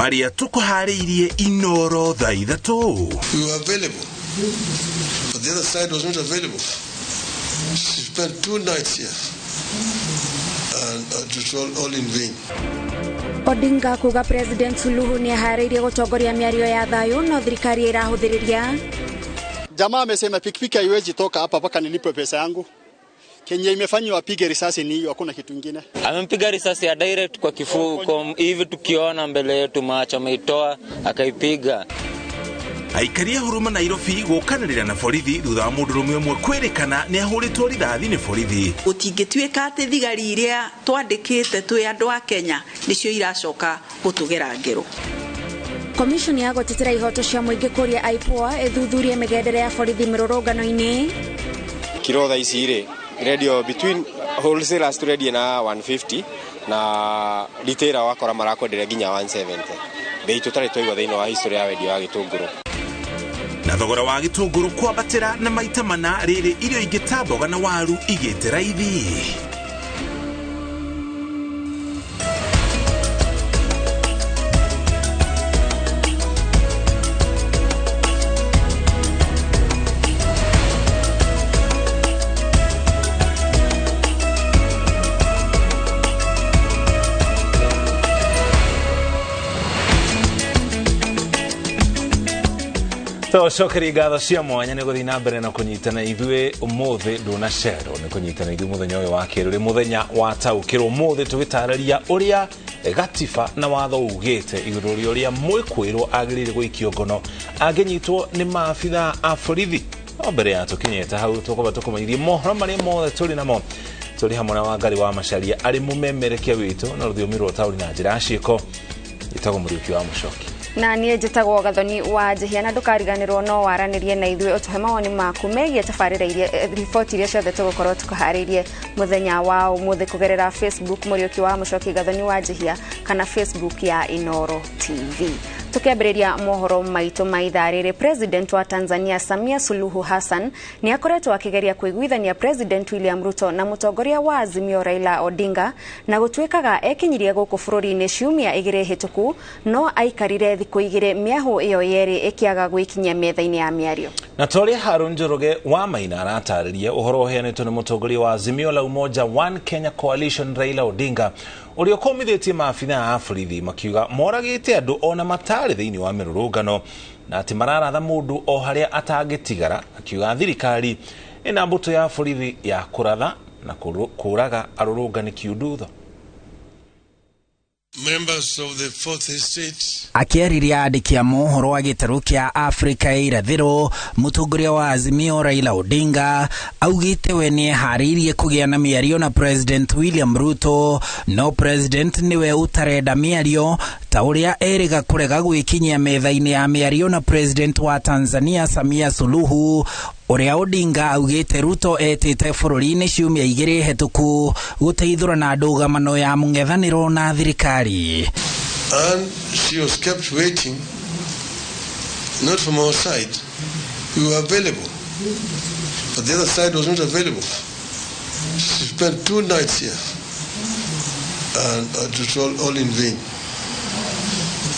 Marĩa tũkũharĩirie Inoro thaa 3. We were available, but the other side was not available. She spent 2 nights here, and it was all in vain. Odinga kuga President Suluhu nĩ aharĩirie gũtongoria mĩario ya thayũ no thirikari ĩrahũthĩrĩria. Jamaa amesema pikipiki haiwezi toka hapa mpaka nilipe pesa yangu. Kenya imefanywa apige risasi ni hiyo, hakuna kitu kingine. Amempiga risasi ya direct kwa kifua hivi tukiona mbele yetu, macho ameitoa akaipiga. Aikaria huruma Nairobi gũkanĩrĩra na borithi thutha wa mũndũrũme ũmwe kwĩrĩkana nĩ ahũrĩtwo rithathi nĩ borithi. Gũtingĩtuĩka atĩ thigari iria twandĩkĩte twĩ andũ a Kenya nĩcio iracoka gũtũgera ngero. Commission ya gũtetera ihoto cia mũingĩ kũria IPOA ĩthuthurie mĩgendere ya borithi mĩrũrũngano-inĩ. Kiro thaa ici rĩ radio between wholesalers turendia na 150 na retailer wakora marakwenderia nginya 170. Bei tũtarĩ twaigua thĩinĩ wa history ya wendia wa gĩtũngũrũ. Na thogora wa gĩtũngũrũ kwambatĩra na maita mana rĩrĩ irio ingĩ ta mboga na waru igĩte raithi. Tũcokerie ngatho cia mwanya nĩ gũthiĩ na mbere na kũnyitana ithuĩ ũmũthĩ ndũnacerwo nĩ kũnyitana ithuĩ mũthenya ũyũ wa kerĩ ũrĩ mũthenya wa taũkĩrwo. Ũmũthĩ tũgĩtarĩria ũrĩa gatiba na watho ugĩte igũrũ rĩa ũrĩa mwĩkwĩrwo agĩrĩire gũikio ngono angĩnyitwo nĩ maabitha a borithi. No mbere ya tũkinyĩte hau tũkwamba tũkũmenyithie mohoro marĩa mothe tũrĩ namo. Tũrĩ hamwe na Wangari wa Macharia arĩ mũmemerekia witũ na rũthiomi rwa ũtaũri na njĩra ya ciĩko. Ĩtagwo Mũriũki wa Mũcoki. Na niĩ njĩtagwo Gathoni wa Njihia, na ndũkariganĩrwo no waranĩrie na ithuĩ ũtũhe mawoni maku megiĩ tabarĩra iria riboti iria ciothe tũgũkorwo tũkũharĩirie mũthenya wa ũmũthĩ kũgerera Facebook Mũriũki wa Mũcoki Gathoni wa Njihia kana Facebook ya Inoro TV. Tukiambĩrĩria mohoro maitũ ma ithaa rĩrĩ, President wa Tanzania Samia Suluhu Hassan nĩ akoretwo akĩgeria kũiguithania President William Ruto na mũtongoria wa Azimio Raila Odinga, na gũtuĩkaga ekinyirie gũkũ bũrũri-inĩ ciumia 2 hĩtũku, no aikarire thikũ 2 mĩahũ ĩyo yerĩ ĩkĩaga gwĩkinyia metha-inĩ ya mĩario. Na torĩa Harun Njoroge wa Maina aratarĩria ũhoro ũheanĩtwo nĩ mũtongoria wa Azimio la Umoja One Kenya Coalition Raila Odinga ũrĩa ũkũmithĩtie maabitha a borithi makiuga moragĩte andũ ona matarĩ thĩinĩ wa mĩrũrũngano na atĩ mararatha mũndũ o harĩa atangĩtigara, akiuga thirikari ĩna mbũtũ ya borithi ya kũratha na kũraga arũrũngani kiundutho. Members of the fourth estate. Akĩarĩria andĩki a mohoro wa gĩtarũ kĩa Afrika ya irathĩro, mũtongoria wa Azimio Raila Odinga augĩte we nĩeharĩirie kũgĩa na mĩario na President William Ruto, no President nĩwe ũtarenda mĩario ta ũrĩa erĩga kũrega gwĩkinyia metha-inĩ ya mĩario na President wa Tanzania Samia Suluhu, ũrĩa Odinga augĩte Ruto etĩte bũrũri-inĩ ciumia 2 hĩtũku gũteithũrana ndũgamano ya mũng'ethanĩro na thirikari. And she was kept waiting, not from our side. We were available, but the other side was not available. She spent 2 nights here, and it was all in vain.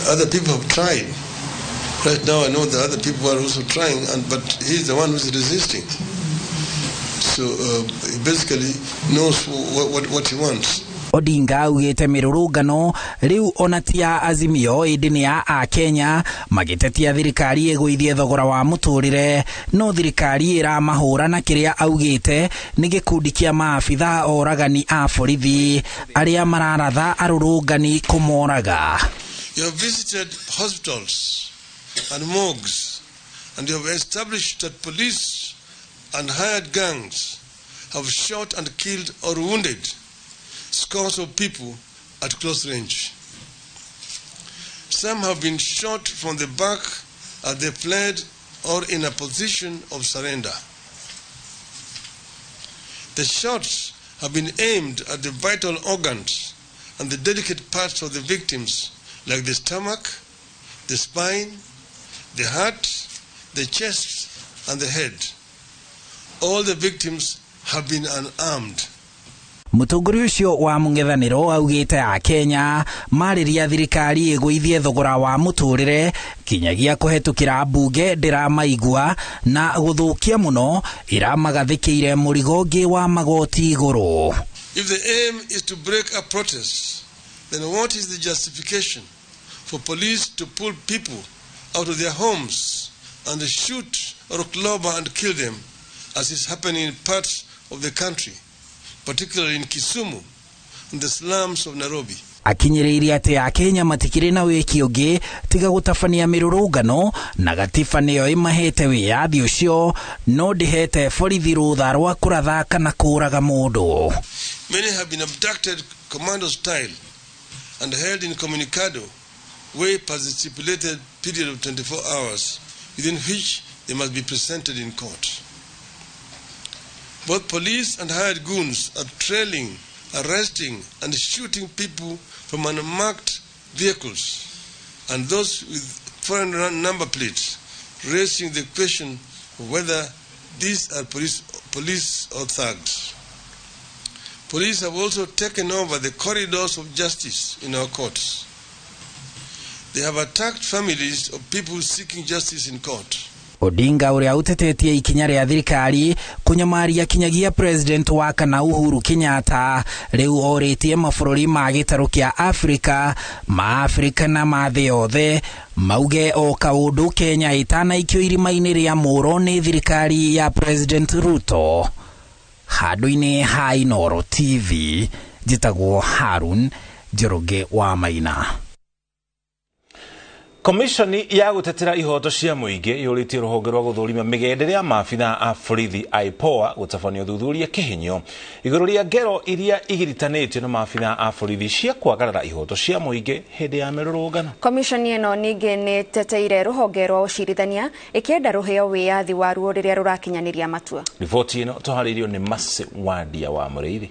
Other people have tried. Right now I know that other people are also trying, but he's the one who's resisting. So he basically knows what he wants. Odinga augĩte mĩrũrũngano rĩu ona ti ya Azimio ĩndĩ nĩ ya Akenya magĩtetia thirikari ĩgũithie thogora wa mũtũrĩre, no thirikari ĩramahũra na kĩrĩa augĩte nĩ gĩkundi kĩa maabitha oragani a borithi arĩa mararatha arũrũngani kũmoraga. You have visited hospitals and morgues, and you have established that police and hired gangs have shot and killed or wounded scores of people at close range. Some have been shot from the back as they fled or in a position of surrender. The shots have been aimed at the vital organs and the delicate parts of the victims, like the stomach, the spine, the heart, the chest, and the head. All the victims have been unarmed. Mũtongoria ũcio wa mũng'ethanĩro augĩte a Kenya marĩria thirikari ĩgũithie thogora wa mũtũrĩre kinyagia kũhetũkĩra mbunge ndĩramaigua na gũthũkia mũno ĩramagathĩkĩire mũrigo ũngĩ wa magoti igũrũ. If the aim is to break up protests, then what is the justification for police to pull people out of their homes and shoot or clobber and kill them, as is happening in parts of the country, particularly in Kisumu and the slums of Nairobi? Akinyĩrĩirie atĩ Akenya matikĩrĩ na wĩki ũngĩ tiga gũtabania mĩrũrũngano na gatiba nĩyo ĩmahete wĩyathi ũcio, no ndĩhete borithi rũtha rwa kũratha kana kũũraga mũndũ. Many have been abducted commando style and held incommunicado way past the stipulated period of 24 hours within which they must be presented in court. Both police and hired goons are trailing, arresting and shooting people from unmarked vehicles and those with foreign number plates, raising the question of whether these are police or thugs. Police have also taken over the corridors of justice in our courts. They have attacked families of people seeking justice in court. Odinga ũrĩa ũtetetie ikinya rĩa thirikari kũnyamaria kinyagia president wa kana Uhuru Kenyatta rĩu orĩtie mabũrũri ma gĩtarũ kĩa Afrika, ma Afrika na ma thĩ yothe mauge o kaũndũ Kenya ĩtanaikio irima-inĩ rĩa mũro nĩ thirikari ya President Ruto. Handũ-inĩ ha Inooro TV njĩtagwo Harun Njoroge wa Maina. Komishoni ya gũtetera ihoto cia mũingĩ yũrĩtie rũhonge rwa gũthũrima mĩgendere ya maabithaa a borithi IPOA gũtabania ũthuthuria kĩhinyio igũrũ rĩa ngero iria igiritanĩtio na maabithaa a borithi cia kwagarara ihoto cia mũingĩ hĩndĩ ya mĩrũrũngano. Komishoni ĩno ningĩ nĩ ĩteteire rũhonge rwa ũcirithania ĩkĩenda rũheo wĩyathi waruo rĩrĩa rũrakinyanĩria matua. Riboti ĩno tũharĩirio nĩ Mercy Wandia wa Mũrĩithi.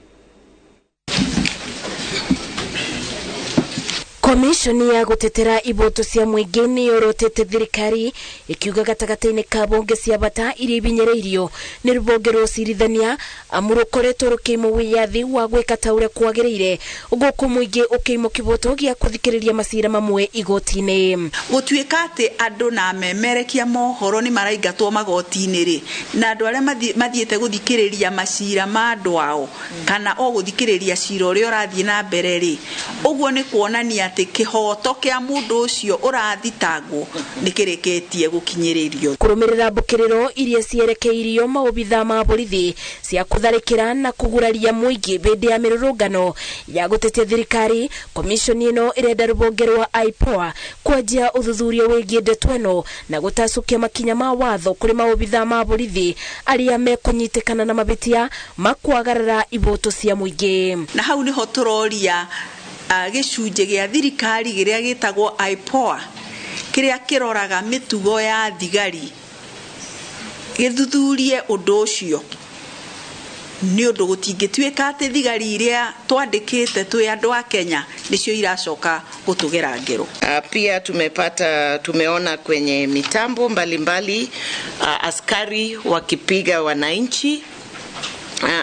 Komishoni ya gũtetera iboto cia mũingĩ nĩ yorotete thirikari ĩkiuga gatagatĩ-inĩ ka mbunge cia bata iria ibinyĩrĩirio nĩ rũhonge rwa ũcirithania amu rũkoretwo rũkĩimwo wĩyathi wa gwĩka ta ũrĩa kwagĩrĩire gũkũ mũingĩ ũkĩimwo kĩboto gĩa kũthikĩrĩria macira mamwe igoti-inĩ. Gũtuĩka atĩ andũ na memerekia mohoro nĩ maraingatwo magoti-inĩ rĩ, na andũ arĩa mathiĩte gũthikĩrĩria macira ma andũ ao kana o gũthikĩrĩria cira ũrĩa ũrathiĩ na mbere rĩ, ũguo nĩ kuonania atĩ kĩhoto kĩa mũndũ ũcio ũrathitangwo nĩ kĩrĩkĩtie gũkinyĩrĩrio. Kũrũmĩrĩra mbũkĩrĩro iria cierekeirio maobithaa ma borithi cia kũtharĩkĩra na kũguraria mũingĩ hĩndĩ ya mĩrũrũngano ya gũtetia thirikari, komishoni ĩno ĩrenda rũhonge rwa IPOA kwanjia ũthuthuria wĩgiĩ ndeto ĩno na gũtacũkia makinya ma watho kũrĩ maobithaa ma borithi arĩa mekũnyitĩkana na mabĩtia ma kwagarara iboto cia mũingĩ. Na hau nĩho tũroria gĩcunjĩ gĩa thirikari kĩrĩa gĩtagwo IPOA kĩrĩa kĩroraga mĩtugo ya thigari gĩthuthurie ũndũ ũcio, nĩ ũndũ gũtingĩtuĩka atĩ thigari iria twandĩkĩte twĩ andũ a Kenya nĩcio iracoka gũtũgera ngero. Pia tumeona kwenye mitambo mbalimbali askari wakipiga wananchi.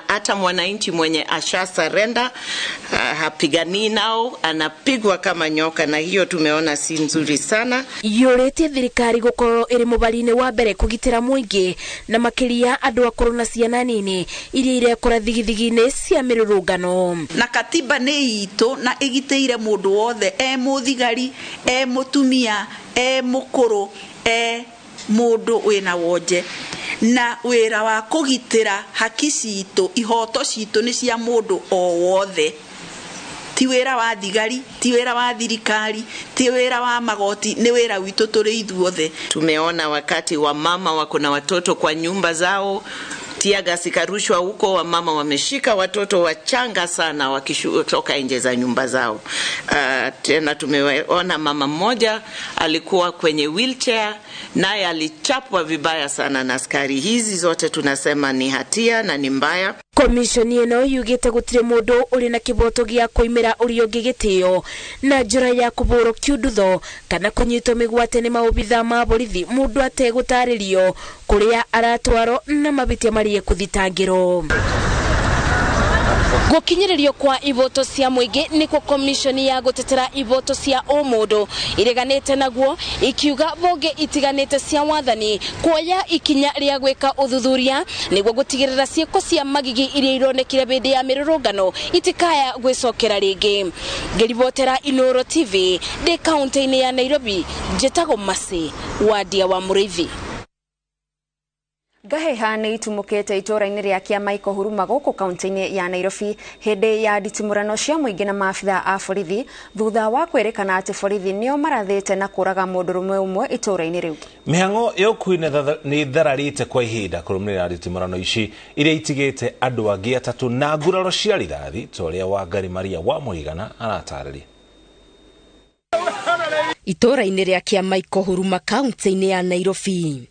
Hata mwananchi mwenye asha surrender hapigani nao, anapigwa kama nyoka, na hiyo tumeona si nzuri sana. Yũrĩtie thirikari gũkorwo ĩrĩ mũbari-inĩ wa mbere kũgitĩra mũingĩ na makĩria andũ akũrũ na ciana nini iria irekora thigithigi-inĩ cia mĩrũrũngano. Na katiba nĩ itũ na ĩgitĩire mũndũ wothe, e mũthigari, e mũtumia, e mũkũrũ, e mũndũ wĩna wonje, na wĩra wa kũgitĩra haki citũ, ihoto citũ nĩ cia mũndũ o wothe. Ti wĩra wa thigari, ti wĩra wa thirikari, ti wĩra wa magoti, nĩ wĩra witũ tũrĩ ithuothe. Tumeona wakati wa mama wako na watoto kwa nyumba zao, tear ikarushwa huko, wamama wameshika watoto wachanga sana wakitoka nje za nyumba zao. Tena tumeona mama mmoja alikuwa kwenye wheelchair, naye alichapwa vibaya sana na askari. Hizi zote tunasema ni hatia na ni mbaya. Komishoni ĩno yugĩte gũtirĩ mũndũ ũrĩ na kĩboto gĩa kũimĩra ũrĩa ũngĩ gĩtĩo na njĩra ya kũbũrwo kiundutho kana kũnyitwo mĩgwate nĩ maobithaa ma borithi mũndũ ategũtarĩrio kũrĩa aratwarwo na mabĩtia marĩa ekũthitangĩrwo. Gũkinyĩrĩrio kwa ivoto cia mũingĩ nĩkuo komishoni ya gũtetera ivoto cia ũmũndũ ireganĩte naguo, ikiuga mbunge itiganĩte cia wathani kuoya ikinya rĩa gwĩka ũthuthuria nĩguo gũtigĩrĩra ciĩko cia magigi iria ironekire hĩndĩ ya mĩrũrũngano itikaya gwĩcokera rĩngĩ. Ngĩribotera Inooro TV ndĩ kaunti-inĩ ya Nairobi, njĩtagwo Mercy Wadia wa Mũrĩithi. Ngaheha nĩ itumũkĩte itũũra-inĩ rĩa Kĩamaiko Huruma gũkũ kaunti-inĩ ya Nairobi hĩndĩ ya nditimũrano cia mũingĩ na maabitha a borithi thutha wa kwĩrĩkana atĩ borithi nĩo marathĩte na kũraga mũndũrũme ũmwe itũũra-inĩ rĩu. Mĩhang'o ya ũkuui nĩ ĩthararĩte kwa ihinda kũrũmĩrĩra nditimũrano ici iria itigĩte andũ angĩ atatũ na nguraro cia rithathi ta ũrĩa Wangari Maria wa Mũigana aratarĩria. Itũũra-inĩ rĩa Kĩamaiko Huruma kaunti-inĩ ya Nairobi,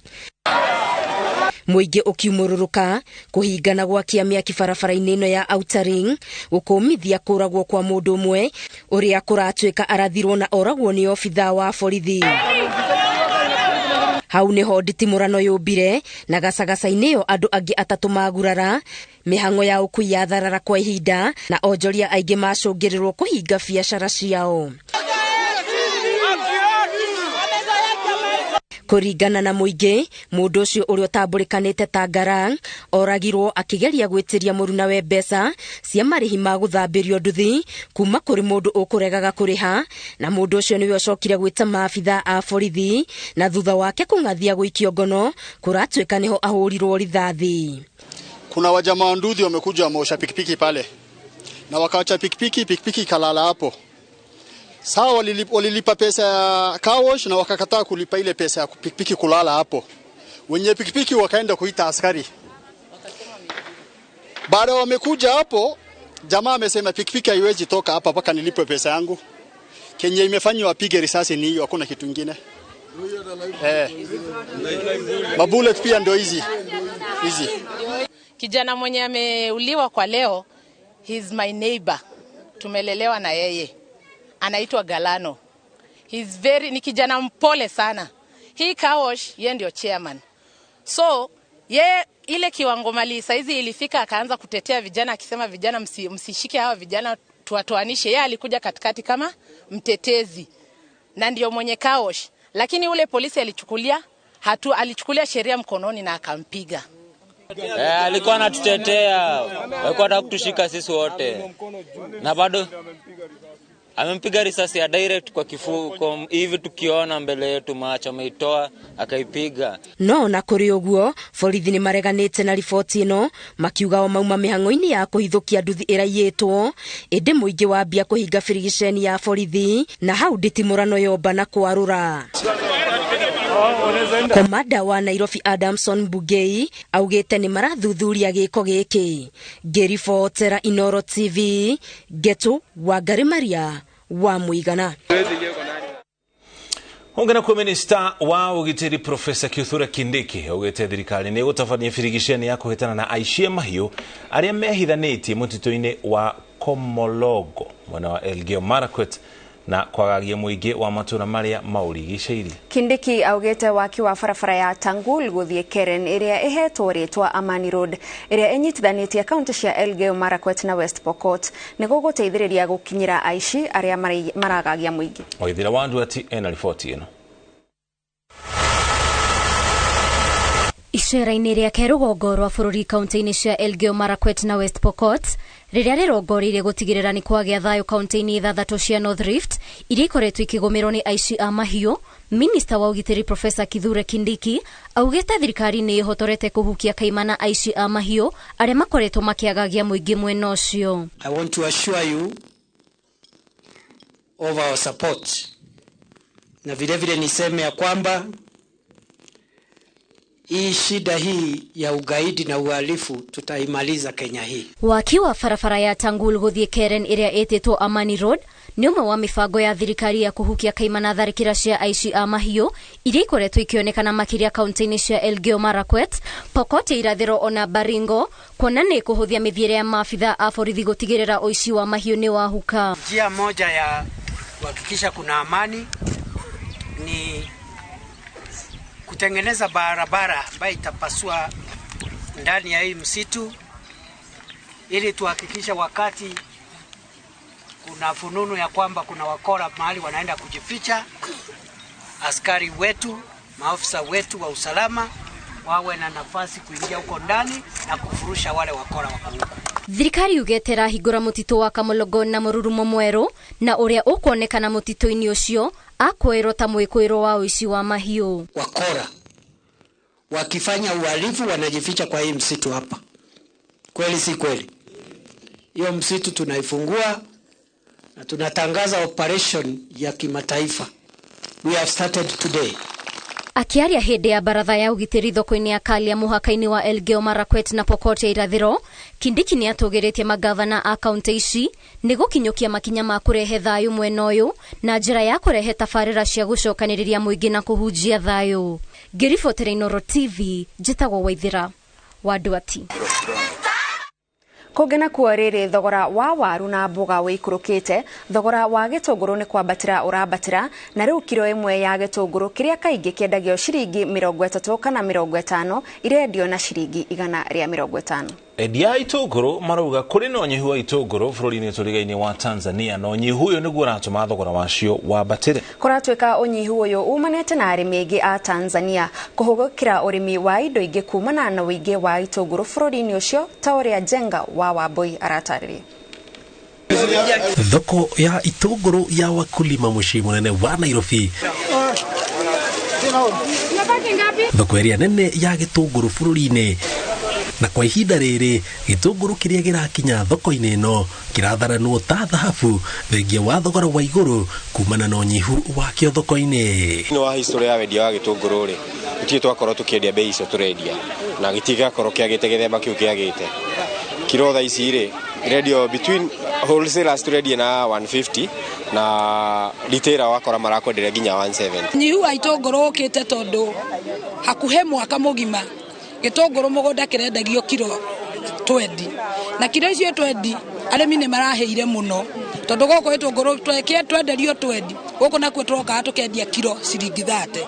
mũingĩ ũkiumũrũrũka kũhingana gwakia mĩaki barabara-inĩ ĩno ya Outer Ring gũkũmithia kũragwo kwa mũndũ ũmwe ũrĩa kũratuĩka arathirwo na oragwo nĩ obithaa wa borithi. Hau nĩho nditimũrano yũmbire na gacagaca-inĩ ĩyo andũ angĩ atatũ magurara, mĩhang'o ya ũkui yatharara kwa ihinda na onjoria aingĩ macũngĩrĩrwo kũhinga biacara ciao. Kũringana na mũingĩ, mũndũ ũcio ũrĩa ũtambũrĩkanĩte ta Garang oragirwo akĩgeria gwĩtĩria mũrunawe mbeca cia marĩhi ma gũthambĩrio nduthi kuma kũrĩ mũndũ ũkũregaga kũrĩha, na mũndũ ũcio nĩwe ũcokire gwĩta maabitha a borithi na thutha wake kũng'athia gũikio ngono kũratuĩka nĩho ahũrirwo rithathi. Kuna wajamaa wa nduthi wamekuja wameosha pikipiki pale na wakawacha pikipiki, pikipiki ikalala hapo. Sawa, walilipa pesa ya car wash na wakakataa kulipa ile pesa ya pikipiki kulala hapo. Wenye pikipiki wakaenda kuita askari. Baada wamekuja hapo, jamaa amesema pikipiki haiwezi toka hapa mpaka nilipwe pesa yangu. Kenye imefanywa wapige risasi ni hiyo, hakuna kitu kingine. Mabullet pia ndio hizi. Hizi. Kijana mwenye ameuliwa kwa leo, he's my neighbor. Tumelelewa na yeye. Anaitwa Galano. He's very, ni kijana mpole sana. Hii car wash, yeye ndio chairman. So, ye ile kiwango mali saizi ilifika akaanza kutetea vijana akisema vijana msishike hawa vijana tuwatoanishe. Yeye alikuja katikati kama mtetezi na ndio mwenye car wash. Lakini ule polisi alichukulia alichukulia sheria mkononi na akampiga. Alikuwa anatutetea, alikuwa anataka kutushika sisi wote. Na bado amempiga risasi ya direct kwa kifuko hivi tukiona mbele yetu macho ameitoa akaipiga. No na kuri uguo borithi ni mareganite na riboti ino makiuga o mauma mihang'o-ini ya kuhithukia nduthi iraiyitwo indi muingi wambia kuhinga birigiceni ya borithi na hau nditimurano yomba na kwarura. Komanda wa Nairobi Adamson Bugei augite ni marathuthuria giko giki. Ngiribotera Inooro TV, Getu Wangari Maria wa Muigana. Ongera kwa minista wa ugitiri Profesa Kithure Kindiki augite thirikari ni gutabania birigiceni ya kuhitana na aici a mahiũ aria mehithanĩtie mũtitũ-inĩ wa Komologo mwena wa Elgeyo Marakwet na kwagagia mũingĩ wa matũra marĩa maũrigicĩirie. Kindiki augite waki wa barabara ya Tangul guthie Keren iria ihetwo rĩtwa Amani Road iria inyitithanĩtie kaunti cia Elgeyo Marakwet na West Pokot nĩguo gũteithĩrĩria gũkinyĩra aici arĩa maragagia mũingĩ. Waithira wa Nduati ena riboti ĩno. Icera-inĩ rĩake rũgongo rwa bũrũri kaunti-inĩ cia Elgeyo Marakwet na West Pokot rĩrĩa rĩrongoreirie gũtigĩrĩra nĩ kwagĩa thayũ kaunti-inĩ ithathatũ cia North Rift iria ikoretwo ikĩgũmĩrwo nĩ aici a mahiũ, Minista wa ũgitĩri Profesa Kithure Kindiki augĩte thirikari nĩ ĩhotorete kũhukia kaimana aici a mahiũ arĩa makoretwo makĩagagia mũingĩ mwena ũcio. I want to assure you of our support, na vilevile niseme ya kwamba hii shida hii ya ugaidi na uhalifu tutaimaliza Kenya hii. Waki wa barabara ya Tangul guthie Keren iria ĩtĩtwo Amani Road nĩ ũmwe wa mĩbango ya thirikari ya kũhukia kaimana tharĩkĩra cia aici a mahiũ iria ikoretwo ikĩonekana makĩria kaunti-inĩ cia Elgeyo Marakwet, Pokot ya Irathĩro ona Baringo, kuona nĩ kũhũthia mĩthiĩre ya maabitha a borithi gũtigĩrĩra ũici wa mahiũ nĩ wahuka. Njia moja ya kuhakikisha kuna amani ni kutengeneza barabara ambayo itapasua ndani ya hii msitu ili tuhakikishe wakati kuna fununu ya kwamba kuna wakora mahali wanaenda kujificha, askari wetu, maafisa wetu wa usalama wawe na nafasi kuingia huko ndani na kufurusha wale wakora wako huko. Thirikari yugĩte ĩrahingũra mũtitũ wa Kamũlongo na mũrurumo mwerũ na ũrĩa ũkuonekana mũtitũ-inĩ ũcio akwĩrwo ta mwĩkũĩrwo wa ũici wa mahiũ. Wakora wakifanya uhalifu wanajificha kwa hii msitu hapa. Kweli si kweli? Hiyo msitu tunaifungua na tunatangaza operation ya kimataifa. We have started today. Akiaria hĩndĩ ya baratha ya ũgitĩri thoko-inĩ ya Kalia mũhaka-inĩ wa Elgeyo Marakwet na Pokot ya irathĩro, Kindiki nĩ atũgĩrĩtie magavana a kaunti ici nĩ gũkinyũkia makinya ma kũrehe thayũ mwena ũyũ na njĩra ya kũrehe tabarĩra cia gũcokanĩrĩria mũingĩ na kũhunjia thayũ. Ngĩribotera Inooro TV, njĩtagwo Waithĩra wa Nduati. Kũngĩ nakuo rĩrĩ, thogora wa waru na mboga wĩikũrũkĩte, thogora wa gĩtũngũrũ nĩ kwambatĩra ũrambatĩra, na rĩu kiro ĩmwe ya gĩtũngũrũ kĩrĩa kaingĩ kĩendagio ciringi 30 kana 50 irendio na ciringi 150. Endia a itũngũrũ marauga kũrĩ na ũnyihu wa itũngũrũ bũrũri-inĩ tũrigainĩ wa Tanzania na ũnyihu ũyũ nĩguo ũratũma thogora wacio wambatĩre. Kũratuĩka ũnyihu ũyũ umanĩte na arĩmi aingĩ a Tanzania kũhũgũkĩra ũrĩmi wa indo ingĩ kumana na ũingĩ wa itũngũrũ bũrũri-inĩ ũcio ta ũrĩa Njenga wa Wambui aratarĩria. Thoko ya itũngũrũ ya wakulima mũciĩ mũnene wa Nairobi, thoko ĩrĩa nene ya gĩtũngũrũ bũrũri-inĩ, na kwa ihinda rĩrĩ gĩtũngũrũ kĩrĩa gĩrakinya thoko-inĩ ĩno kĩratharanwo ta thahabu thengia wa thogora wa igũrũ kumana na ũnyihu wakĩo thoko-inĩ. Thĩinĩ wa history ya wendia wa gĩtũngũrũ rĩ, gũtirĩ twakorwo tũkĩendia bei icio tũrendia na gĩtirĩ gĩakorwo kĩagĩte gĩthemba kĩu kĩagĩte. Kiro thaa ici rĩ, irendio between wholesalers tũrendia na 150 na retailer wakora marakwenderia nginya 170. Ũnyihu wa itũngũrũ ũkĩte tondũ hakuhĩ mwaka mũgima gĩtũngũrũ mũgũnda kĩrendagio kiro 20 na kiro icio 20 arĩmi nĩ marahĩire mũno tondũ gũkũ gĩtũngũrũ twenderio 20 gũkũ nakuo tũrokaga tũkendia kiro ciringi 30,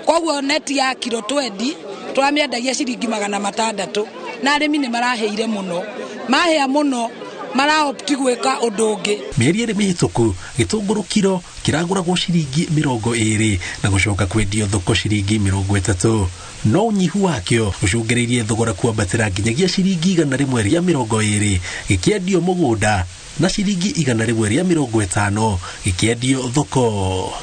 koguo neti ya kiro 20 tũramĩendagia ciringi 600 na arĩmi nĩ marahĩire mũno, mahĩa mũno maraopti gwĩka ũndũ ũngĩ. Mĩeri ĩrĩ mĩhĩtũku gĩtũngũrũ kiro kĩragũragwo ciringi 20 na gũcoka kwendio thoko ciringi 30, no ũnyihu wakĩo ũcũngĩrĩirie thogora kwambatĩra nginyagia ciringi 120 gĩkĩendio mũgũnda na ciringi 150 gĩkĩendio thoko.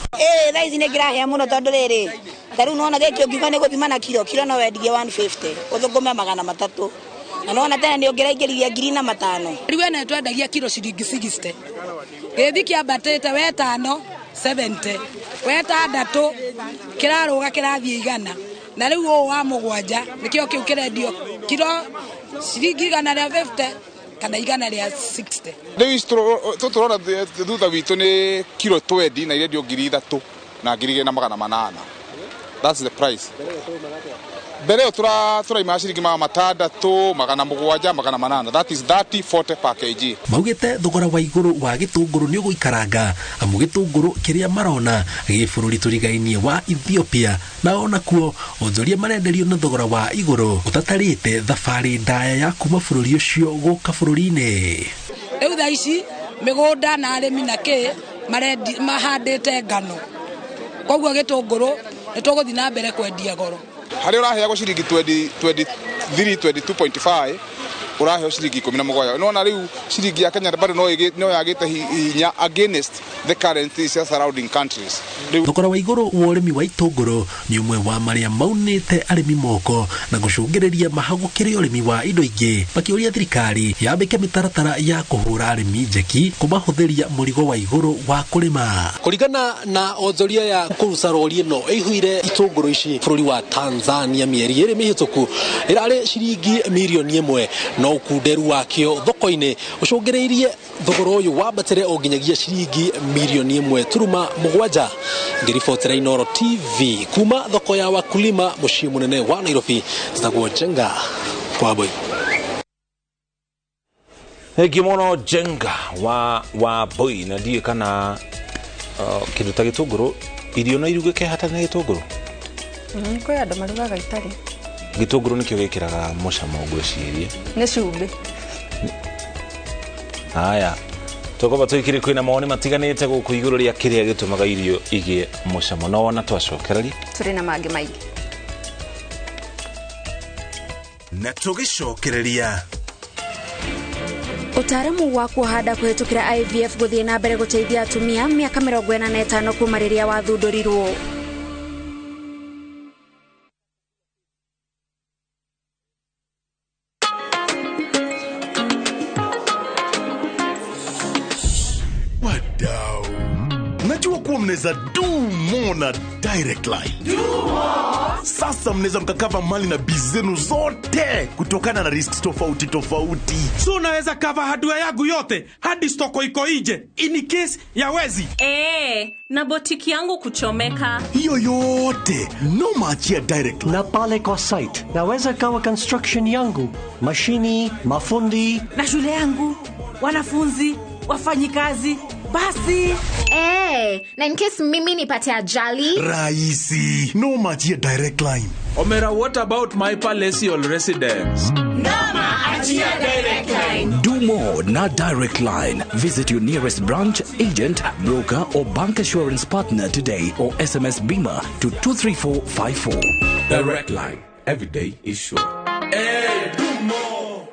Thaa ici nĩ ngĩrahĩa mũno tondũ rĩrĩ ta rĩu nĩwona gĩkĩ ũngiuga nĩ gũthima na kiro, kiro no wendie 150 ũthũkũme 300 na nĩwona tene nĩ ũngĩraingĩririe 1500. Rĩu ene twendagia kiro ciringi 60 gĩthi kĩambatĩte wetano 70 wetandatũ kĩrarũga kĩrathiĩ 100 na rĩu ũũ wa mũgwanja nĩkĩo kĩu kĩrendio kiro ciringi 150 kana 160. Rĩu ici tũrona thutha witũ nĩ kiro 20 na irendio 3000 na 2800. That's the price. Mbere ĩyo tũraima ciringi 600, 700, 800. That is 30, 40 per kg. Maugĩte thogora wa igũrũ wa gĩtũngũrũ nĩ ũgũikaranga amu gĩtũngũrũ kĩrĩa marona gĩ bũrũri tũrigainie wa Ethiopia na onakuo onjoria marenderio na thogora wa igũrũ ũtatarĩte thabarĩ ndaya ya kuma bũrũri ũcio gũka bũrũri-inĩ. Rĩu thaa ici mĩgũnda na arĩmi na kĩ mahandĩte ngano, koguo gĩtũngũrũ nĩ tũgũthiĩ na mbere kwendia goro. Harĩa ũraheagwo ciringi 23, 22.5 ũraheo ciringi 17. Nĩwona rĩu ciringi ya Kenya bado no yagĩte hinya against the currencies cia surrounding countries. Thogora wa igũrũ wa ũrĩmi wa itũngũrũ nĩ ũmwe wa marĩa maunĩte arĩmi moko na gũcũngĩrĩria mahagũkĩre ũrĩmi wa indo ingĩ, makĩũria thirikari yambĩke mĩtaratara ya kũhũra arĩmi njeki kũmahũthĩria mũrigo wa igũrũ wa kũrĩma. Kũringana na onjoria ya kũruca rori ĩno ĩihũire itũngũrũ ici bũrũri wa Tanzania mĩeri ĩrĩ mĩhĩtũku ĩrarĩ ciringi mirioni 1, no ũkunderu wakĩo thoko-inĩ ũcũngĩrĩirie thogora ũyũ wambatĩre o nginyagia ciringi mirioni 1.7. Ngĩribotera Inooro TV kuma thoko ya wakulima mũciĩ mũnene wa Nairobi, njĩtagwo Njenga Wambui. Thengiũ mũno Njenga wa Wambui. Na ndiũĩ kana kĩndũ ta gĩtũngũrũ irio no irugĩke hatarĩ na gĩtũngũrũ. Kwĩ andũ marugaga itarĩ. Gĩtũngũrũ nĩkĩo gĩkĩraga mũcamo ngwĩciria. Nĩ cumbĩ. Haya, tũkwamba tũikire kwĩna mawoni matiganĩte gũkũ igũrũ rĩa kĩrĩa gĩtũmaga irio igĩe mũcamo. No wona twacokereria tũrĩ na mangĩ maingĩ. Na tũgĩcokereria Ũtaaramu wa kuhanda kũhetũkĩra IVF gũthiĩ na mbere gũteithia atumia mĩaka 45 kuma rĩrĩa wathundũrirwo. Wadau, najua kuwa mnaweza do more na Direct Line. Do more. Sasa mnaweza mkakava mali na biz zenu zote kutokana na risks tofauti tofauti. So unaweza cover hardware yangu yote hadi stoko iko nje in case ya wezi. Na botiki yangu kuchomeka. Hiyo yote no maachia Direct Line. Na pale kwa site naweza kawa construction yangu, mashini, mafundi na shule yangu, wanafunzi, wafanyikazi. Basi. Na in case mimi nipate ajali. Raisi, no maachia Direct Line. Omera, what about my palatial residence? Noma achia Direct Line. Do more na Direct Line. Visit your nearest branch, agent, broker or bank assurance partner today or SMS BIMA to 23454. Direct Line. Every day is sure. Hey, do more.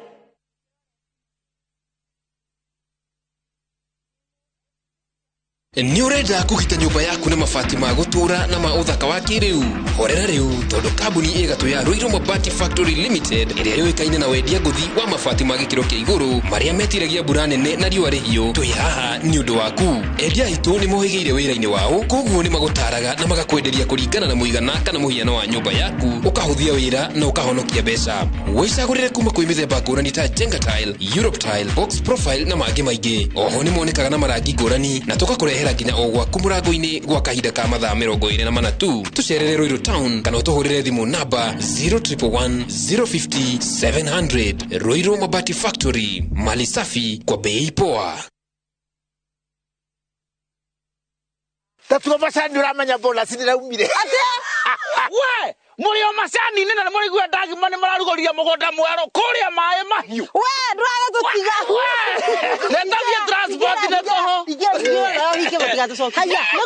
Nĩ ũrenda kũgita nyũmba yaku na mabati ma gũtũũra na ma ũthaka wa kĩrĩu? Horera rĩu tondũ kambuni ĩgatũ ya Ruiru Mabati Factory Limited ĩrĩa yũĩkaine na wendia ngũthi wa mabati ma gĩkĩro kĩa igũrũ marĩa metiragia mbura nene na riũa rĩhiũ, twĩ haha nĩ ũndũ waku. Endia aitũ nĩ mohĩgĩire wĩra-inĩ wao, koguo nĩ magũtaraga na magakwenderia kũringana na mũigana kana mũhiano wa nyũmba yaku, ũkahũthia wĩra na ũkahonokia mbeca. Wĩcagũrĩre kuma kwĩ mĩthemba ngũrani ta Jenga Tile, Europe Tile, Box Profile na mangĩ maingĩ. Oho nĩ monekaga na marangi ngũrani na tũgakũrehera nginya o gwaku mũrango-inĩ gwa kahinda ka mathaa 24 tu. Tũcerere Ruiru Town kana ũtũhũrĩre thimũ namba 0111 050 700. Ruiru Mabati Factory, mali safi kwa bei poa. Tatuo macani uramenya bonus ndiraumire. We, muri o macani nĩ na mũrĩigua ndagima nĩ mararugũria mũgũnda mwerũ kũrĩa maĩ mahiũ. We, ndũraga gũtiga. We, netathie transport nĩ tũhũ. Haya, nĩ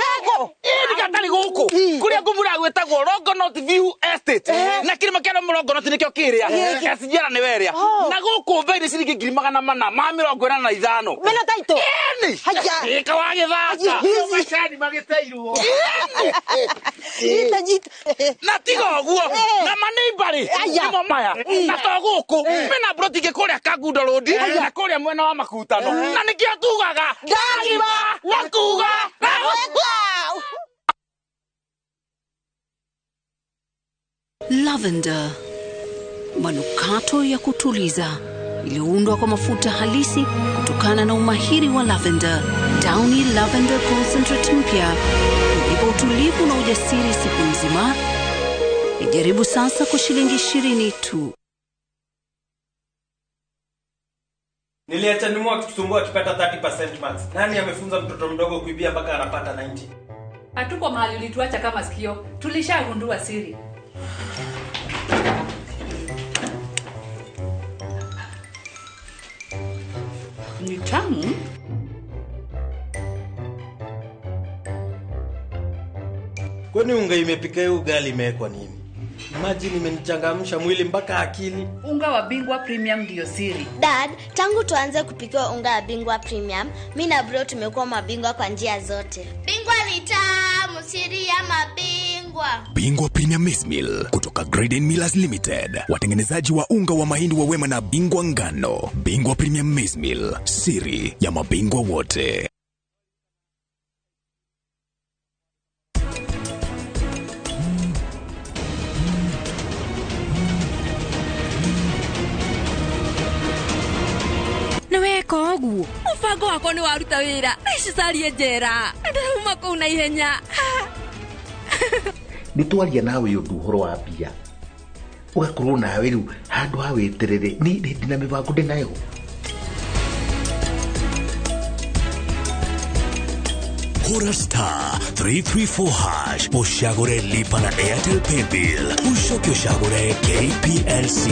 gũkũ. Ĩ nĩ gatarĩ gũkũ. Kũrĩa ngũmura gwĩtagwo Longonot View Estate. Na kĩrĩma kĩa Longonot nĩkĩo kĩrĩa. SGR nĩ werĩa. Na gũkũ bei nĩ ciringi 485. Mena taito. Ĩni. Haya. Ĩka wa gĩthaka. Macani magĩteirwo. Nyita nyita. Na tiga ũguo na maneimbari nĩmo maya na to gũkũ mena broti ingĩ kũrĩa Kangundo Road na kũrĩa mwena wa Makutano na nĩkĩo tugaga ndagima na kuga na gwĩka. Lavender, manukato ya kutuliza iliyoundwa kwa mafuta halisi kutokana na umahiri wa lavender. Downy Lavender Concentrate mpya unipa utulivu na ujasiri siku nzima. Ijaribu sasa kwa shilingi 20 tu. Niliacha nimu akitusumbua akipata 30% max. Nani amefunza mtoto mdogo kuibia mpaka anapata 90? Hatuko mahali ulituacha kama sikio. Tulishagundua siri. Ni tamu. Kwani unga imepika hiyo ugali imewekwa nini? Imagine imenichangamsha mwili mpaka akili. Unga wa Bingwa Premium ndio siri. Dad, tangu tuanze kupika unga wa Bingwa Premium, mimi na bro tumekuwa mabingwa kwa njia zote. Bingwa ni tamu, siri ya mabingwa. Bingwa Premium Maize Meal kutoka Graden Millers Limited, watengenezaji wa unga wa mahindi wa Wema na Bingwa Ngano. Bingwa Premium Maize Meal, siri ya mabingwa wote. Koguo mubango wakwa nĩ waruta wĩra ici carie njera ndĩrauma kũu na ihenya. Nĩ twaria nawe ũndũ ũhoro wa mbia ũgakorwo nawe rĩu handũ ha wĩterere nĩ ndĩna mĩbango ndĩnayo. Hura star 334 hash ushagure lipa na Airtel Paybill ushoke ushagure KPLC.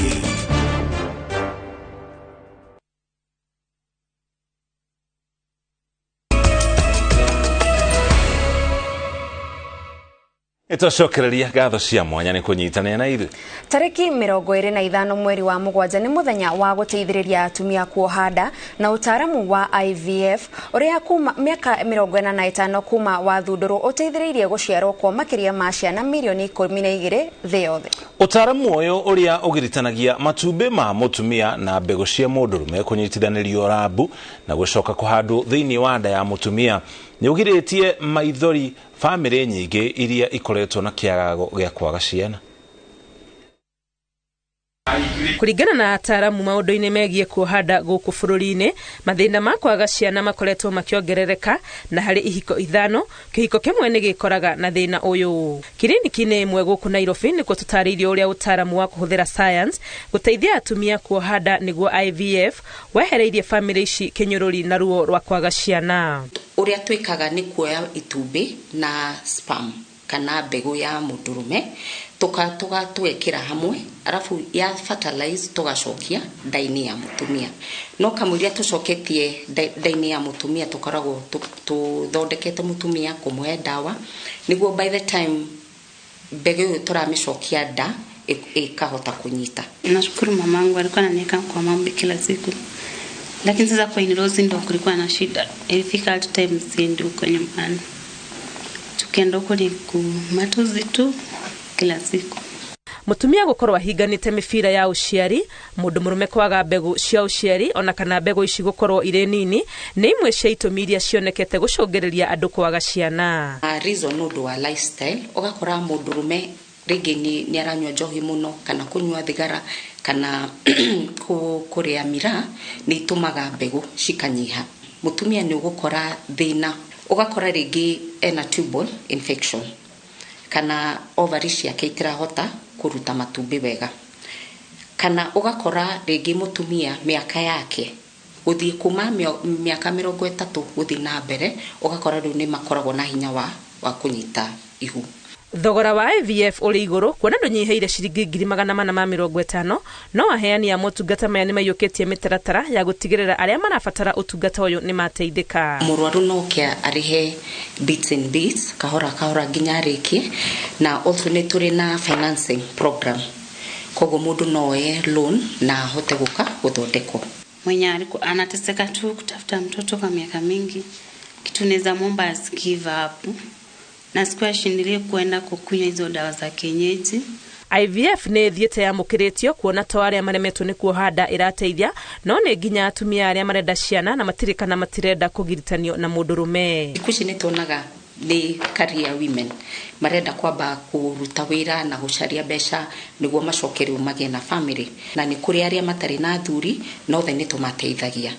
Nĩtwacokereria ngatho cia mwanya nĩ kũnyitanĩra na ithuĩ. Tarĩki 25 mweri wa mũgwanja nĩ mũthenya wa gũteithĩrĩria atumia kuoha nda na ũtaaramu wa IVF ũrĩa kuma mĩaka 45 kuma wathundũrwo ũteithĩrĩirie gũciarwo kwa makĩria ma ciana mirioni 12 thĩ yothe. Ũtaaramu ũyũ ũrĩa ũgiritanagia matumbĩ ma mũtumia na mbegũ cia mũndũrũme kũnyitithanĩrio rambu na gũcoka kũhandwo thĩinĩ wa nda ya mũtumia nĩ ũgirĩtie maithori bamĩrĩ nyingĩ iria ikoretwo na kĩagago gĩa kwaga ciana. Kũringana na ataaramu maũndũ-inĩ megiĩ kuoha nda gũkũ bũrũri-inĩ, mathĩna ma kwaga ciana makoretwo makĩongerereka na harĩ ihiko 5, kĩhiko kĩmwe nĩ gĩkoraga na thĩna ũyũ. Kiriniki-inĩ ĩmwe gũkũ Nairobi nĩkuo tũtarĩirio ũrĩa ũtaaramu wa kũhũthĩra science gũteithia atumia kuoha nda nĩguo IVF wehereirie bamĩrĩ ici kĩnyũrũri na ruo rwa kwaga ciana. Ũrĩa twĩkaga nĩ kuoya itumbĩ na sperm kana mbegũ ya mũndũrũme tũgekĩra hamwe arabu ya fertilize tũgacokia nda-inĩ ya mũtumia. No kamũira tũcoketie nda-inĩ ya mũtumia tũkoragwo tũthondekete mũtumia kũmũhe ndawa nĩguo by the time mbegũ ĩyo tũramĩcokia nda ĩkahota kũnyita. Nashukuru mamangu alikuwa ananiweka kwa maombi kila siku. Lakini sasa kwa in-laws ndo kulikuwa na shida. Ilifika at times siendi huko nyumbani. Tukienda huko ni kumatuzi tu kila siku. Mutumia gukorwo ahinganite mibira ya uciari, mundu murume kwaga mbegu cia uciari ona kana mbegu ici gukorwo irĩ nini nĩ imwe cia itũmi iria cionekete gũcũngĩrĩria andũ kwaga ciana. Reason nĩ ũndũ wa lifestyle, ũgakora mũndũrũme rĩngĩ nĩ aranyua njohi mũno kana kũnyua thigara kana kũrĩa miraa nĩ itũmaga mbegũ cikanyiha. Mũtumia nĩ ũgũkora thĩna, ũgakora rĩngĩ ena tubal infection kana ovary ciake itirahota kũruta matumbĩ wega, kana ũgakora rĩngĩ mũtumia mĩaka yake gũthiĩ kuma mĩaka 30 gũthiĩ na mbere, ũgakora rĩu nĩ makoragwo na hinya wa kũnyita ihu. Thogora wa IVF ũrĩ igũrũ kuona ndũnyihĩire ciringi 450,000, no aheani a motungata maya nĩmaiyũkĩtie mĩtaratara ya gũtigĩrĩra arĩa marabatara ũtungata ũyũ nĩmateithĩka. Mũrwaru no oke arĩhe bits and bits kahora kahora nginya arĩkie, na also nĩ tũrĩ na financing program, koguo mũndũ no oye loan na ahote gũka gũthondekwo. Mwenye anateseka tu kutafuta mtoto kwa miaka mingi, kitu naweza muomba asigive up na siku ashindilie kuenda kukunywa hizo dawa za kienyeji. IVF nĩ ĩthiĩte yamũkĩrĩtio kuona to arĩa maremetwo nĩ kuoha nda ĩrateithia, no nĩ nginya atumia arĩa marenda ciana na matirĩ kana matirenda kũgiritanio na mũndũrũme. Thikũ ici nĩ tuonaga nĩ career women marenda kwamba kũruta wĩra na gũcaria mbeca nĩguo macoke rĩu magĩe na family, na nĩ kũrĩ arĩa matarĩ na athuri no othe nĩ tũmateithagia.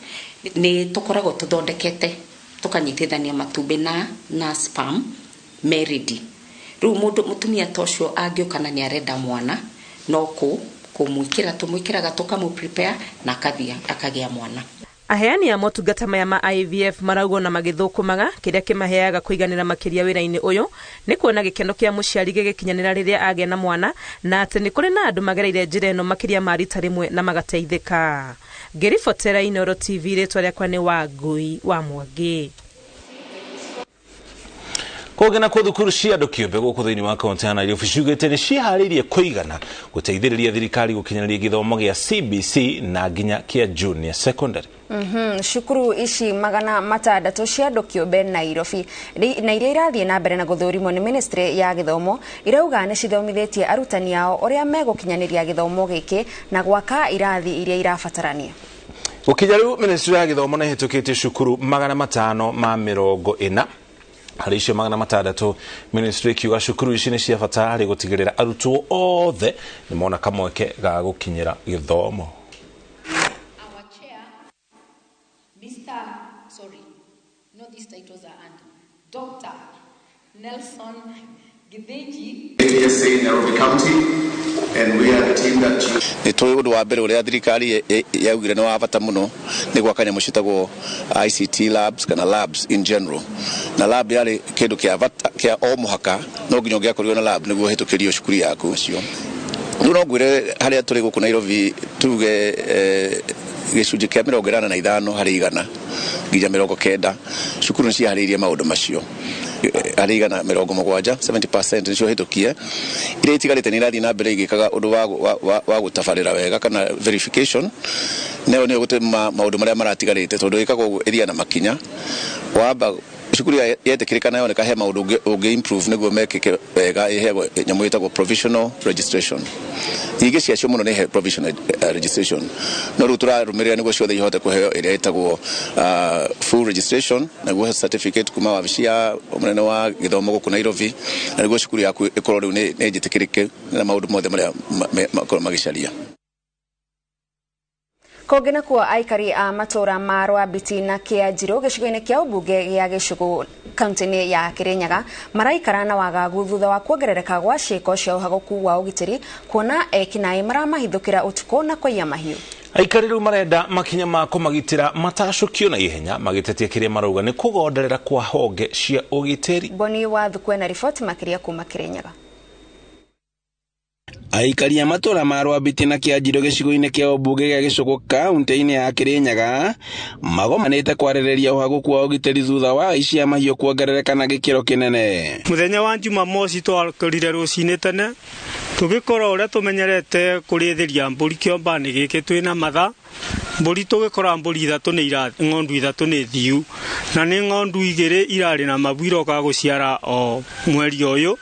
Nĩ tũkoragwo tũthondekete tũkanyitithania matumbĩ na sperm meridi. Rĩu mũndũ mũtumia ta ũcio angĩũka na nĩ arenda mwana no kũmwĩkĩra tũmwĩkĩraga tũkamũ prepare na akathiĩ akagĩa mwana. Aheani a motungata maya ma IVF maraugwo na magĩthũkũmaga kĩrĩa kĩmaheaga kũiganĩra makĩria wĩra-inĩ ũyũ nĩ kuona gĩkeno kĩa mũciari gĩgĩkinyanĩra rĩrĩa agĩa na mwana, na atĩ nĩ kũrĩ na andũ magereire njĩra ĩno makĩria ma rita rĩmwe na magateithĩka. Ngĩribotera Inooro TV, rĩtwa rĩakwa nĩ Wangui wa Mwangi. Kũngĩ na thukuru cia andũ kĩũmbe gũkũ thĩinĩ wa kaunti ya Nairobi ciugĩte nĩ ciĩharĩirie kũigana gũteithĩrĩria thirikari gũkinyanĩria gĩthomo gĩa CBC na nginya kĩa junior secondary. Cukuru ici 600 cia andũ kĩũmbe Nairobi na iria irathiĩ na mbere na gũthũrimwo nĩ ministry ya gĩthomo irauga nĩ cithomithĩtie arutani ao ũrĩa megũkinyanĩria gĩthomo gĩkĩ na gwaka irathi iria irabatarania. Gũkinya rĩu ministry ya gĩthomo nĩ ĩhĩtũkĩtie cukuru 540 harĩ icio 600. Ministry ikiuga cukuru ici nĩ cia bata harĩ gũtigĩrĩra arutwo othe nĩ mona kamweke ga gũkinyĩra gĩthomo. Our chair, Mr. Sorry, no, these titles are earned. Dr. Nelson Githinji. ATSA Nairobi County, and we are the team that you nä tå å ndå wa mbere å rä a thirikari yaugire nä wa bata må no nä gwaka nyamå ciätagwo ICT labs kana labs in general, na lab yarä kä ndå kä bata kä o må haka no nginya å ngä akorirwo na lab nä guo hä tå kä rio cukuru yaku cio. Rä u no ngwä re harä a tå rä gå kå Nairobi tuge Gĩcunjĩ kĩa 85 harĩ igana nginya 90 cukuru nĩ ciharĩirie maũndũ macio. Harĩ igana 70, 70% nĩcio hĩtũkie. Iria itigarĩte nĩ irathiĩ na mbere igĩkaga ũndũ wa gũtabarĩra wega kana verification, nayo nĩyo gũtũma maũndũ marĩa maratigarĩte, tondũ ĩkagwo ũguo ĩthiaga na makinya. Wamba cukuru yetĩkĩrĩka yoneka he maũndũ ũngĩ improve nĩguo mekĩke wega, ĩheagwo nyamũ ĩtagwo provisional registration. Nyingĩ ciacio mũno nĩ provisional registration, no rĩu tũrarũmĩrĩra nĩguo ciothe ihote kũheo ĩrĩa ĩtagwo full registration, naguo certificate kuma wabici ya mũnene wa gĩthomo gũkũ Nairobi, na nĩguo cukuru yaku ĩkorwo rĩu nĩ njĩtĩkĩrĩke na maũndũ mothe marĩa makorwo magĩcaria. Kũngĩ nakuo aikari a matũra ma Rwambiti na Kĩanjirũ gĩcigo-inĩ kĩa ũmbunge gĩa Gĩcũgũ kaunti-inĩ ya Kĩrĩnyaga maraikara na wagagu thutha wa kuongerereka gwa ciĩko cia ũhagũku wa ũgitĩri, kuona ekinaĩ maramahithũkĩra ũtukũ na kũiya mahiũ. Aikari rĩu marenda makinya ma kũmagitĩra matacũkio na ihenya, magĩtetia kĩrĩa marauga nĩ kũgonderera kwa honge cia ũgitĩri. Boni wa Thukwe na riboti makĩria kuma Kĩrĩnyaga. Aikari a matũra ma Rwambiti na Kĩanjirũ gĩcigo-inĩ kĩa ũmbunge gĩa Gĩcũgũ kaunti-inĩ ya Kĩrĩnyaga magomanĩte kwarĩrĩria ũhagũku wa ũgitĩri thutha wa aici a mahiũ kuongerereka na gĩkĩro kĩnene. Mũthenya wa Jumamosi twakorire rũcinĩ tene tũgĩkora ũrĩa tũmenyerete kũrĩithĩria mbũri kĩomba-inĩ gĩkĩ twĩna matha mbũri, tũgĩkora mbũri ithatũ nĩ ng'ondu ithatũ nĩ thiu, na nĩ ng'ondu igĩrĩ irarĩ na mabu iroka gũciara o mweri ũyũ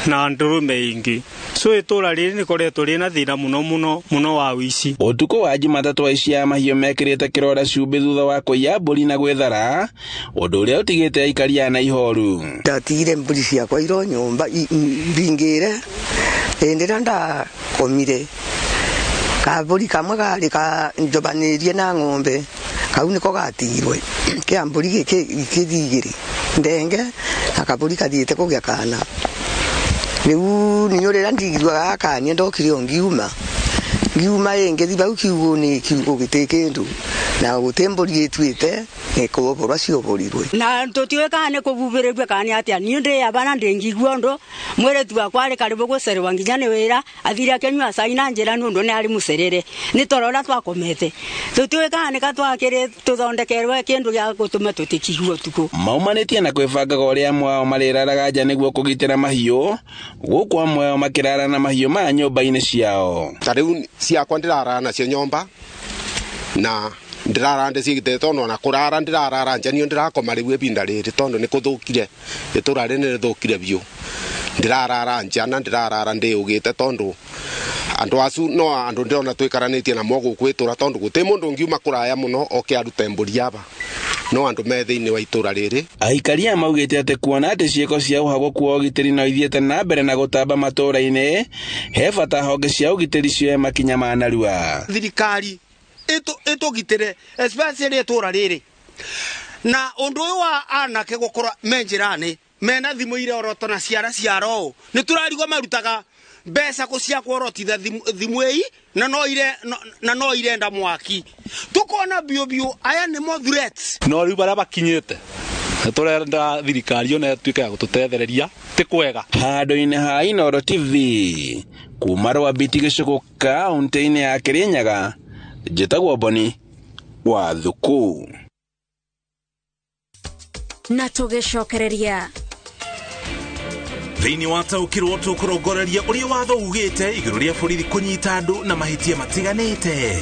na ndũrũme ingĩ. So itũra rĩrĩ nĩkoretwo rĩna thĩna mũno mũno mũno wa ũici. Ũtukũ wa Jumatatũ aici a mahiũ mekĩrĩte kĩrora cumbĩ thutha wa kũiya mbũri na gwĩthara, ũndũ ũrĩa ũtigĩte aikari a na ihoru. Ndatigire mbũri ciakwa iro nyũmba mbingĩre, hĩndĩ ĩrĩa ndakomire kabũri kamwe karĩ kanjobanĩrie na ng'ombe kau nĩko gatigirwe kĩa mbũri gĩkĩ gĩthiĩ igĩrĩ ndenge na kabũri kathiĩte kũgĩa kana. Rĩu niĩ ndigirwa gaka niĩ ndokire o ngiuma ĩngĩ thĩ bau kiugũ-inĩ kiugũ gĩtĩ kĩndũ na gũtĩ mbũri ĩtuĩte nĩ kũoborwa cioborirwe. Na tũtiũĩ kana nĩ kũbubĩrĩrue kana nĩ atĩa, niĩ ndĩ aba na ndĩngigua ũndũ mwĩrĩtu wakwa arĩ karibu gũcererwo nginya nĩ wĩra athire akĩnyua cai na njĩra nĩ ũndũ nĩ arĩ mũcerere nĩ toro ũrĩa twakomete, tũtiũĩ kana nĩ ka twakĩrĩ tũthondekerwe kĩndũ gĩa gũtũma tũtikigua ũtukũ. Maumanĩtie na kwĩbangaga ũrĩa amwe ao marĩraraga nja nĩguo kũgitĩra mahiũ, gũkũ amwe ao makĩrara na mahiũ ma nyũmba-inĩ ciao. Ta rĩu ciakwa ndĩrarara nacio nyũmba na ndirara ndicigite tondu ona kurara ndirarara nja niyo ndirakoma riu ibinda riri tondu ni kuthukire itura riri ni rithukire biu ndirarara nja na ndirarara ndiugite tondu andu acu no andu ndirona twikaranitie namo guku itura tondu guti mundu ungiuma kuraya muno oke arute mburi aba no andu me thiini wa itura riri. Aikari aya maugite ati kuona ati ciiko cia ũhagũku wa ũgitĩri no ithiĩte na mbere na gũtamba matũra-inĩ, he bata honge cia ũgitĩri cioe makinya ma narua. Thirikari ĩtũgitĩre especially itũra rĩrĩ na ũndũ ũyũ wa anake gũkorwo me njĩra-inĩ mena thimũ irorotwo na ciara ciaro ũũ nĩ tũrarigwo marutaga mbeca kũ cia kworotitha thimũ ĩi na no irenda mwaki tukona biũ biũ aya nĩmo threats. No rĩu barĩa makinyĩte nĩ tũrenda thirikari ona ĩtuĩke ya gũtũtethereria ti kwega. Handũ-inĩ ha Inooro TV kuma Rwambiti Gĩcũgũ kaũntĩ-inĩ ya Kĩrĩnyaga, njĩtagwo Boni wa Thuku. Na tũgĩcokereria Thĩinĩ wa taũkĩrwo tũkũrongoreria ũrĩa watho ugĩte igũrũ rĩa borithi kũnyita andũ na mahĩtia matiganĩte.